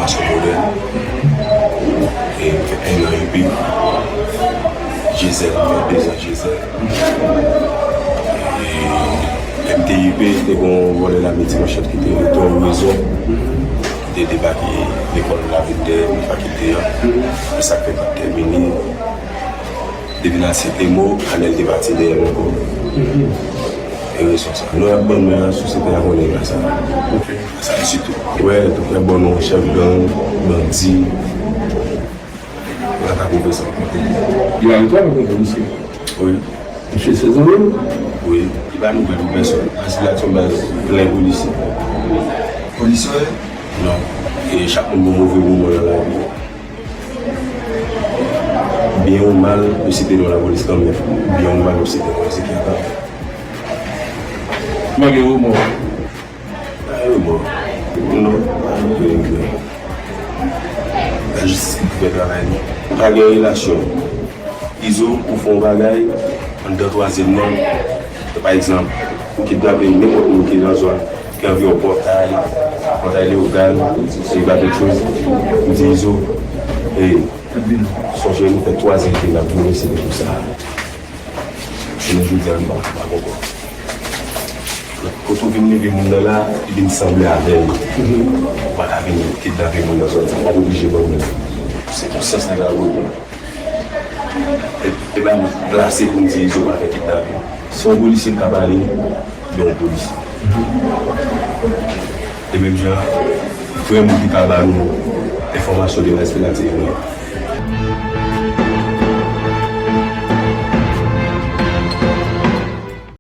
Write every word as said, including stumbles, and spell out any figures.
Mason modèl. E m fè en an epi Gisèle, m fè dezan Gisèle. E M T I P te gen yon vòlè lame ti manchèt ki te rele Tòl Rezon, ki te debake lekòl Lavil dèyè fakilte a. E sa k fè m pa t tèmine. Depi nan sete mo, Anèl te pati dèyè m ankò. E rezon sa. Nou ap ban men an, sosyete a konnen bagay sa. Sa sitou. Wè, tou fè ban nou chèf gang, bandi. Yo pa ka pwouve sa. Yo aret w, yo pran polisye. Wi. Misye se zanmi w? Wi. Li pa nouvèl pou pèsonn. Baz la se yon baz plen polisye. Polisye w ye? Non. E chak moun gen move moman nan lavi. Byen ou mal, yo site non lapolis kanmenm. Byen ou mal, yo site non, se ki ata. Malgre remò. Pa gen remò. Non, pa gen remò. Lajistis ki pou fè travay li. Pa gen relasyon. Izo, ou fè yon bagay anndan twazyèm nan, pa egzanp, ou kidnape nenpòt moun ki nan zòn, ki anvi yon pòtay, pòtay Leyogàn, se pa kèk choz, ou di Izo, e, sonje nou fè twazyèm ki n ap vini, se pou sa. Jounen jodi a, nou pa kapab ankò. Kote w vin leve moun nan la, li vin sanble avè l. Ou pa ka vin kidnape moun nan zòn sa, w ap oblije ban moun. Se konsyans nèg la pou ou. E, e pa nou plase pou n di Izo pa fè kidnapin. Si yon polisye ka pale, yon polisye. E menm jan, frè m ki ka ba nou enfòmasyon de respiratif nou.